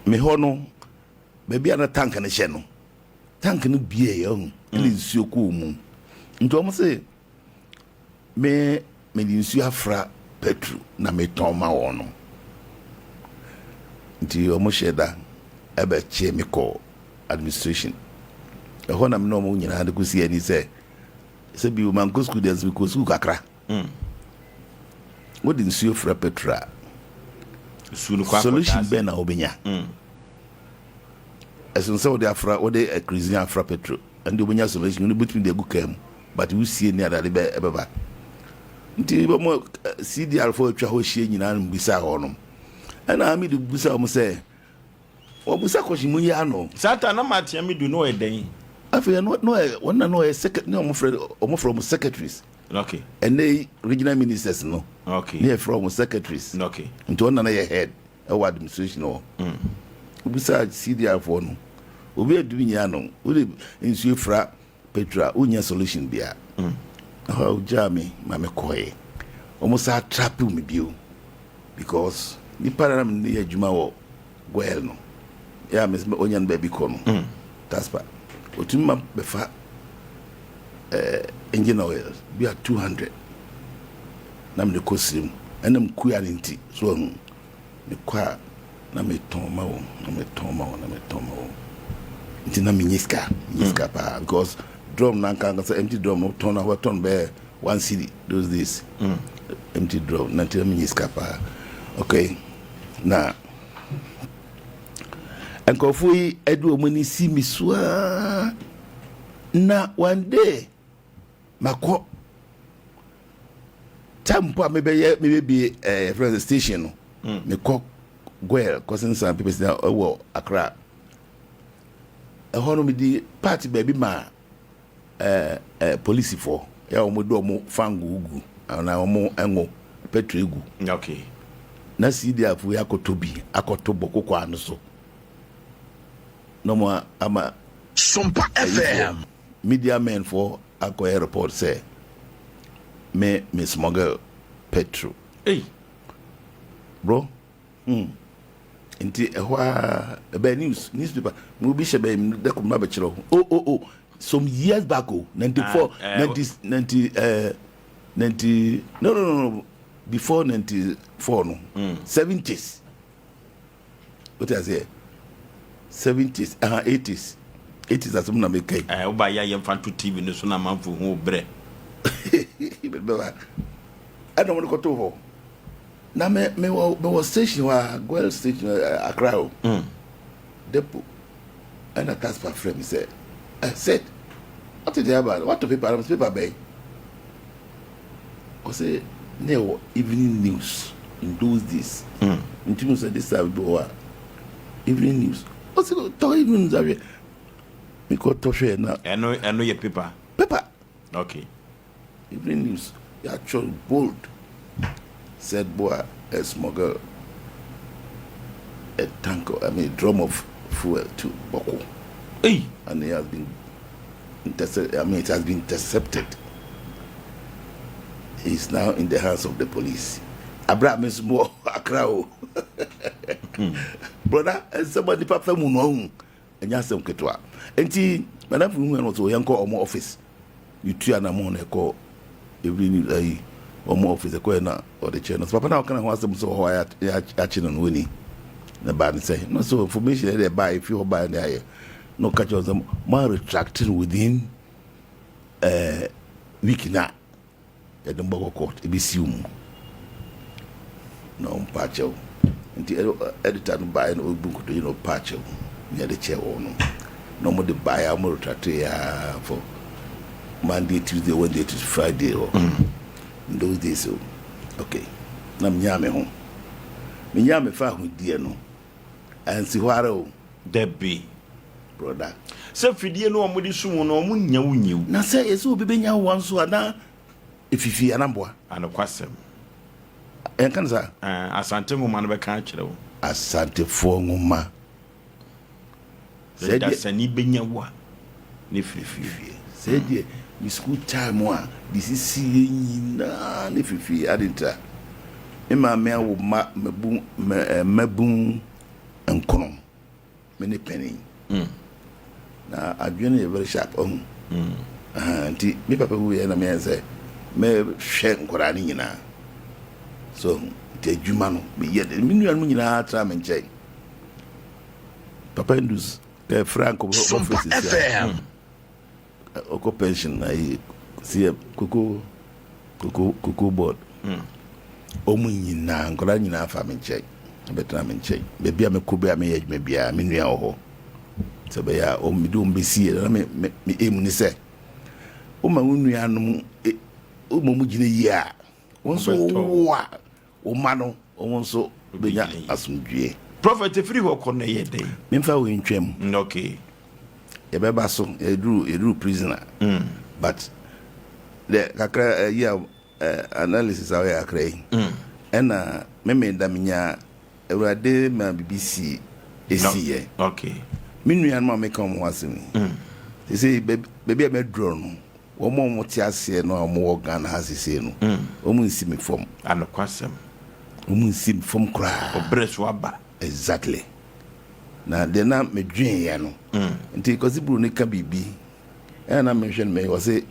Me hɔ no, baabi a na tank no hyɛ no, tank no bie ɔhu, ɛna nsuo kɔɔ mu. Nti wɔn se me mede nsuo afra petrol na metɔn ma wɔn no. Nti wɔn hyɛ da ɛbɛkye me kɔ administration. Ɛhɔ na me ne wɔn nyinaa de kɔsi ani sɛ sɛ bi mankɔ sukuu deɛ, nso mekɔ sukuu kakra. Wode nsuo fra petrol a, nsuo no kɔ solution akɔda bɛn na wobɛnya? Ɛsono sɛ wode afra, wode kerosene afra petrol, ɛnde wobɛnya solution no, wobɛtumi de agu kaa mu, but wosie ne adade bɛ ɛbɛba. Nti bɛmɔ CDR fo atwa hɔ ahyia nyinaa no bisa hɔ nom, ɛna mede bisa wɔn sɛ wɔbusa kɔhye mu yi ano. Saa ta na Martin Amidu no ɔyɛ dɛn? Afei ɛno no ɔyɛ wɔn na no ɔyɛ secret ne wɔn frɛ wɔn secretaries. Ɛnɛ yi regional ministers no ne yɛfrɛ wɔn secretaries. Nti wɔn na no yɛ head ɛwɔ administration hɔ. Obisa CDR foɔ no, obi adumi nyia no, wode nsuo fra petrol a, wonya solution bia. Ɛhɔ a ogyaa me ma mekɔɛ, wɔn saa trap me bio because nipa na me ne yɛ adwuma wɔ GOIL no yɛ a mesɛ ɔnya no baabi kɔ no, taspa otumi ma bɛfa engine oil bi a 200 na mede kɔ sirim, ɛnam kua no nti so ahu mekɔ a na metɔn ma wɔn, na metɔn ma wɔn, na metɔn ma wɔn. Nti na menye sika, menye sika paa because drum na nka nkasa empty drum no tɔn na wɔtɔn bɛyɛ 1 cedi those days, empty drum na. Nti na menye sika paa. Okay, na nkurɔfoɔ yi ɛde wɔn ani si mi so aa, na one day makɔ time mpo a mebɛyɛ mebɛbie yɛfrɛ no station no, mekɔ GOIL kɔsensan papers na ɛwɔ Accra ɛhɔ no, mede part baabi ma ɛɛ ɛɛ polisifoɔ yɛ a wɔn de wɔn fango gu anaa wɔn ɛngo petrol gu. Na CDR fo yi akɔtɔ bi akɔtɔ bɔ koko ano so na wɔn ama Sompa FM. Media men foɔ akɔyɛ report sɛ me smuggle petrol. Hey. Bro, Nti ɛhɔ a ɛbɛyɛ news, newspaper mo bi hyɛ bɛyɛ dɛkɔ mo abɛkyerɛ o oh, some years back o, 94. Ah, eh, 90 90 90, no, before 94 no, 70s, o ti aseɛ, 70s, 80s, 80s asɛm na meka yi. Woba yɛ a yɛmfa nto TV no so na amanfo hu wo berɛ. Bɛba ɛna wɔn kɔtɔ hɔ na me mewɔ station hɔ a, GOIL station, Accra o, depot. Ɛna taspa frɛ mi sɛ ɛ sɛ ɔte deɛ aba no, watɔ paper no, paper bɛn? Ɔsɛ ne ɛwɔ evening news in those days. Nti mo sɛ this time bi wɔ hɔ a evening news, ɔsɛ tɔ evening news ahwɛ. Mekɔ tɔ hwɛ na Ɛno yɛ paper? Paper. Evening news, yɛatwerɛ bold, said boa a smuggle a tank, I mean drum of fuel to Bawku. Hey. And it has been intercepted, I mean it has been intercepted. He is now in the hands of the police. Abra me nso mo Accra o. Brother, nsɛm a nipa fɛ mu no ɔhu ɛnyɛ asɛm ketewa. Nti madam hu ɛno so yɛnkɔ ɔmo office. Yɛtu anamɔ na ɛkɔ every news ayi ɔmo office, ɛkɔ yɛ na ɔde kyerɛ no so papa na ɔka ne ho asɛm sɛ ɔhɔ a yɛakye no no wani na baa ne sɛ no so information ɛde ɛbaa efi hɔ baa ne ayɛ na ɔka kyerɛ sɛ mo retract no within week na yɛde mo bɛkɔ court, ebi siw mu na ɔmpa akyɛw. Nti editor no baeɛ na ɔbu nkotodwe na ɔpa akyɛw na yɛde kyɛɛ wɔn no na ɔmo de baeɛ a ɔmo retract yɛ for Monday, Tuesday, Wednesday to Friday hɔ in those days o. Okay, na menyaa me ho, menyaa me fa ahodie no ansi hɔ ara o. Dabi. Brother. Sɛ fidie no ɔmode sum no, ɔmo nya wo nyiw. Na sɛ yɛsɛ obi bɛnya wo nso a na ɛfifi anamboa. Anokwasɛm. Yɛnka no saa. Asante nwoma no bɛka akyerɛ wo. Asantefoɔ nwoma. Sɛ dasani bɛnya wo a ne firifie. Sɛ deɛ me school time a de sisi yɛ nyinaa ne firifie ade ntra me maame awo mma mabun 9. me ne panin. Na adwene no yɛ very sharp ɔhu. Nti me papa wuiɛ na meyɛ sɛ mɛhwɛ nkwadaa no nyinaa. So nti adwuma no meyɛ de me nuanom nyinaa tra me nkyɛn. Papa Ndus eh, Frank Sompa FM. Ɔkɔ pension ayi si yɛ koko koko koko board. Wɔn nyinaa nkwadaa nyinaa fa me nkyɛn bɛtena me nkyɛn. Baabi a mekɔ bi a meyɛ adwuma biara me nua wɔ hɔ. Sɛ ɛbɛyɛ a wɔn mede wɔn bɛsi yɛ na me me me aim ne sɛ woma wo nuanom e, woma wɔn gyina yie a wɔn nso wowo a Wo mma no, wɔn nso bɛnya asomdwoeɛ. Prophet ɛfiri hɔ kɔ no ɛyɛ dɛn? Memfa wei ntwam. Mm, okay. Yɛbɛba so, yɛduru yɛduru prison a. Mm. But the kakra ɛyi a eh, analysis a ɔyɛ kakra yi. Mm. Ɛna meme da menya Awurade ma biribi si esi yɛ. Okay. Me nuanom a meka wɔn ho asɛm yi. Mm. Sese baabi a mɛdurɔ no. Wɔn a wɔte aseɛ no a wɔwɔ Ghana ha seesei no, wɔn nsi me fam. Anokwasɛm. Wɔn nsi me fam koraa. Ɔbrɛ so aba. Exactly. Na deɛ na medweneeɛ no, nti Kwasi Broni ka biribi, ɛna na mehwɛ no mɛyɛ, ɔse,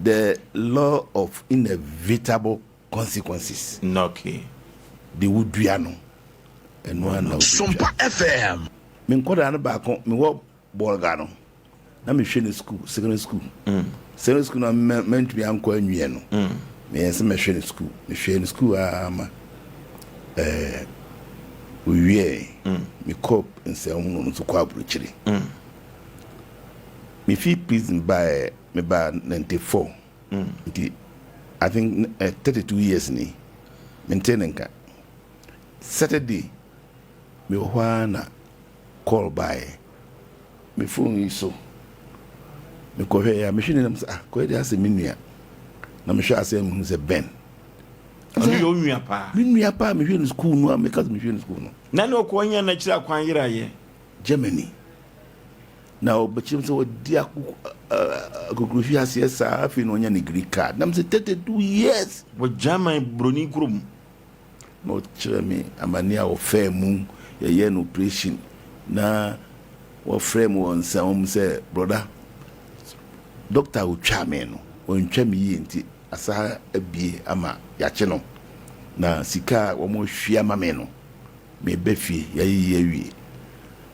the law of inevitable consequences. Okay. Deɛ wodua no, ɛno ara na wobɛtwa. Sompa FM. Me nkwadaa no baako, mewɔ Bolga no, na mehwɛ ne sukuu, secondary school. Secondary school na mantumi ankɔ anwie no. Meyɛ sɛ mɛhwɛ ne sukuu. Mehwɛɛ ne sukuu ara ma ɛɛ owiee. Mekɔɔ nsɛm ho no nso kɔ aburokyire. Mefi prison baeɛ, mebaa 94. Nti I think 32 years ni. Mentee ne nka. Saturday, mewɔ hɔ ara na call baeɛ me phone yi so mekɔhwɛeɛ a mehwɛ n'anim sɛ ah kɔyɛ deɛ asɛ me nua na mehwɛ ase a mehu sɛ Ben ɔno yɛ onua paa me nua paa mehwɛ no school no a meka sɛ mehwɛ no school no na ne ɔkɔ nya n'akyiri akwan yerayɛ Germany na ɔbɛkyerɛ m sɛ ɔdi akokurohwi aseɛ saa afei na ɔnya ne green card na mesɛ 32 years wɔ German buroni kurom Na ɔkyerɛɛ me amane a ɔfaa mu, yɛyɛɛ no operation, na wɔfrɛɛ me wɔ nsɛm mu sɛ, Brɔda, dɔkta a ɔtwaa me no, wantwa me yie nti asa abue ama yɛakye no, na sika a wɔahwie ama me no, mereba fie, yɛayɛ yie awie.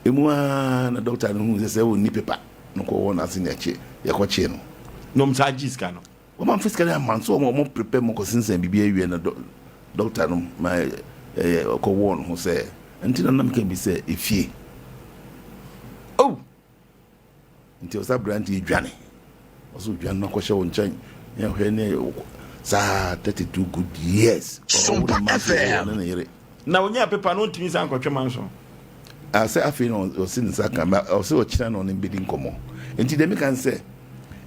Emu ara na dɔkta no huu sɛ sɛ ɔnni pepa no kɔwɔ n'ase na yɛkɔkyee no. Na wɔsan gyee sika no. Wɔn amfa sika no amma nso wɔn wɔn prepare mu kɔsensɛn biribi awie na dɔkta no ma ɛyɛ ɔkɔ wɔn ho sɛ nti na nam ka bi sɛ efie. Oh! Nti ɔsɛ aberante yi dwane. Ɔsɛ odwane na ɔkɔhyɛ wɔn nkyɛn. Ne ɛhwɛ ne saa 32 good years. Sompa FM. Ne ne yere. Na onyaa pepa no ontumi nsan nkɔtwe manso. Ah sɛ afei na ɔse ne nsa ka ma ɔse ɔkyena na ɔne me bɛdi nkɔmmɔ nti deɛ meka ne sɛ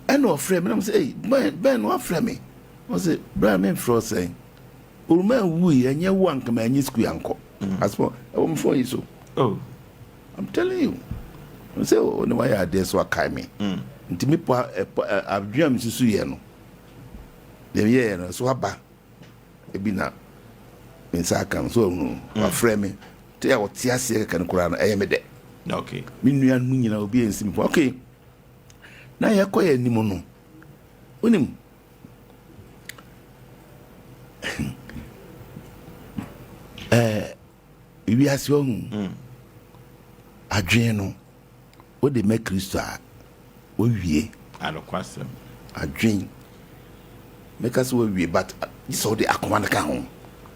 ɛna ɔfrɛ me na mesɛ ei Ben Ben wafrɛ me ɔse bra memfrɛ wo sɛn Oruma wui ɛnyɛ wo anka manyi sukuu ankɔ asɛm ɛwɔ me phone yi so oh. I'm telling you sɛ ɔne wayɛ adeɛ so akae me nti me pɔ adwene a mesusu yɛ no deɛ meyɛɛ no so aba Ebi na me nsa aka no so ahunu mm. Wafrɛ me te a ɔte aseɛ kɛkɛ no koraa no ɛyɛ me dɛ. Okay. Me nua no nyinaa obi ansi me okay. Na yɛkɔ yɛ anim no wonim ɛɛ wiase ɔhu mm. adwene no Wode ma Kristo a, woawie. Anokwasɛm. Adwen. Mɛka sɛ woawie but gye sɛ wode akoma no ka ho.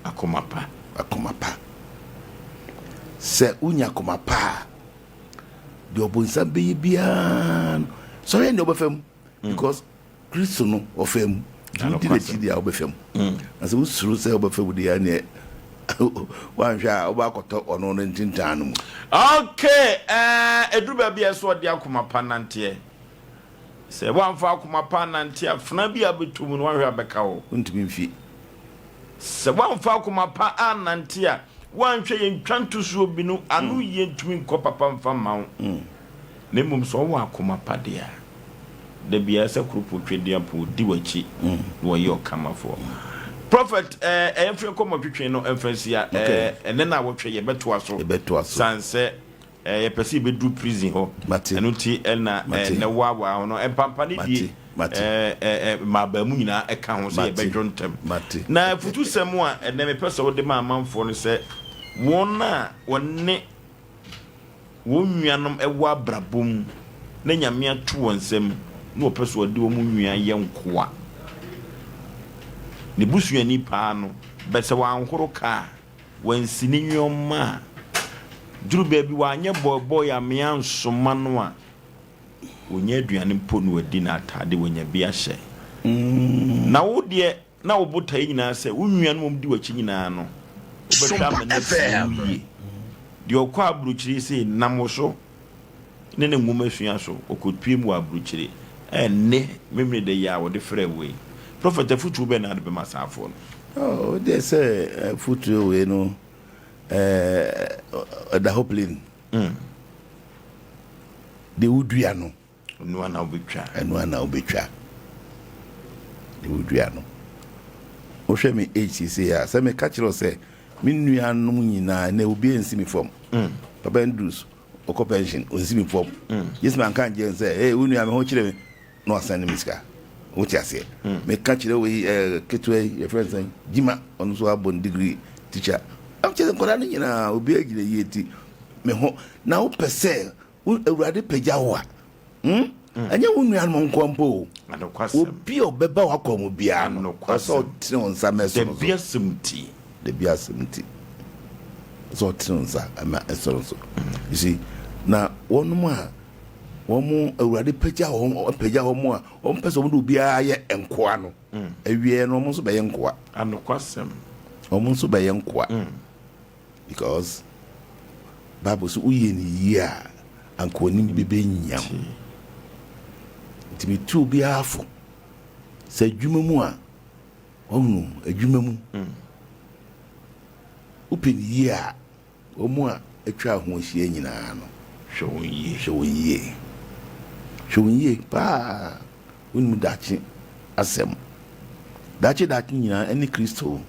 Akoma pa. Akoma pa. Sɛ wonya akoma pa a, deɛ ɔbonsam bɛyɛ biara no, sɔhwɛ nea wobɛfa mu. Because Kristo no, ɔfaa mu. Nti wodi n'akyi deɛ a, wobɛfa mu. Na sɛ wosuro sɛ wobɛfa mu deɛ a, ɛneɛ woanhwɛ a wobɛakɔtɔ ɔno ne ntentan no mu. Okay, eh, ɛduru baabi a ɛsɛ ɔde akoma pa nanteɛ. Sɛ woamfa akoma pa annante a, fena bi a wobɛtɔ mu no, woanhwɛ a bɛka wo. Wontumi mfi. Sɛ woamfa akoma pa annante a, woanhwɛ yɛn ntwa ntosoɔ bi no, ano yie ntumi nkɔ papa mfa mma wo. Na mmom sɛ ɔwɔ akoma pa deɛ a, da biara sɛ koropɔ Twedeapo ɔdi w'akyi na ɔyɛ ɔkamafoɔ. Prophet eh, ɛyɛ mfeɛ nkɔmmɔ twetwe no mfa nsia eh, ɛnɛ na awɔtwe yɛbɛtoa so Yɛbɛtoa so. sane sɛ. Eh, yɛpɛ sɛ yɛbɛduru prison hɔ. Mate. Ɛno nti ɛna eh, Mate. na woawaa ho no. Mpampa ne die Mate. Mate. eh, eh, eh, mmaabaa mu nyinaa ɛka ho sɛ Mate. yɛbɛdwo ntɛm. Mate. Na afutusɛm a ɛnɛ mepɛ sɛ wode ma amanfoɔ no sɛ wɔn a wɔne wɔn nuanom wɔ abrabɔ mu na Nyame ato wɔn nsam na wɔpɛ sɛ wɔde wɔn nua yɛ nkoa. Ne busuani paa no, bɛ sɛ wanhoro kaa, wansi ne nneɛma a, duru baabi wanyɛ bɔebɔe amea ansoma no a, wɔnya aduane mpo na wadi na ataade wanya bi ahyɛ. Na wo deɛ na wo botaeɛ nyinaa sɛ wo nuanom a wɔdi w'akyi nyinaa no, wobɛhwɛ ama no asi wo yie. Deɛ ɔkɔ aburokyire sei nam wo so ne ne nwomasua so, ɔkɔpue mu wɔ aburokyire. Ɛnne Memeneda yi a wɔde frɛɛ wo yi, Prɔfɛt, afotuo bɛn na wode bɛma saa afoɔ no? Oh, wo deɛ sɛ afotuo wei no, ɛda hɔ plain. Deɛ wodua no. Ɛno ara na wobɛtwa. Ɛno ara na wobɛtwa. Deɛ wodua no. Wohwɛ me age seesei a, sɛ meka kyerɛ wo sɛ me nuanom nyinaa ɛnɛ obiara nsi me fam. Papa Andrews ɔkɔ pension ɔnsi me fam. Gye sɛ manka ankyerɛ no sɛ hey wo nua me ho kyere me na wasan ne me sika. Wote aseɛ? Meka kyerɛ wei eh, ketewa yi yɛfrɛ no sɛn Gyima ɔno nso abɔ ne degree teacher. Kyerɛ sɛ nkwadaa no nyinaa obiara gyina yie ti me ho na wopɛ sɛ Wo Awurade pagya wo a, hmm, ɛnyɛ wo nuanom nkoa mpo o. Obi a ɔbɛba w'akwan mu biara no, ɛsɛ sɛ ɔtene wo nsa ma ɛso no so. Dabi asɛm nti. Dabi asɛm nti. Ɛsɛ sɛ ɔtene wo nsa ma ɛso no so. You see, na wɔnom a wɔn Awurade pagya wɔn, pagya wɔn a wɔn pɛ sɛ wɔn de obiara yɛ nkoa no, awieɛ no wɔn nso bɛyɛ nkoa. Anokwasɛm. Wɔn nso bɛyɛ nkoa. Because bible sɛ woyɛ no yie a anka w'anim bɛbɛnyam. Nti metu obiara fo sɛ adwuma mu a wahunu adwuma mu wopɛ no yie a wɔn a atwa ho ahyia nyinaa no hwɛ wɔn yie. Hwɛ wɔn yie. Hwɛ wɔn yie paa. Wonim daakye asɛm. Daakye daakye nyinaa ɛne Kristo.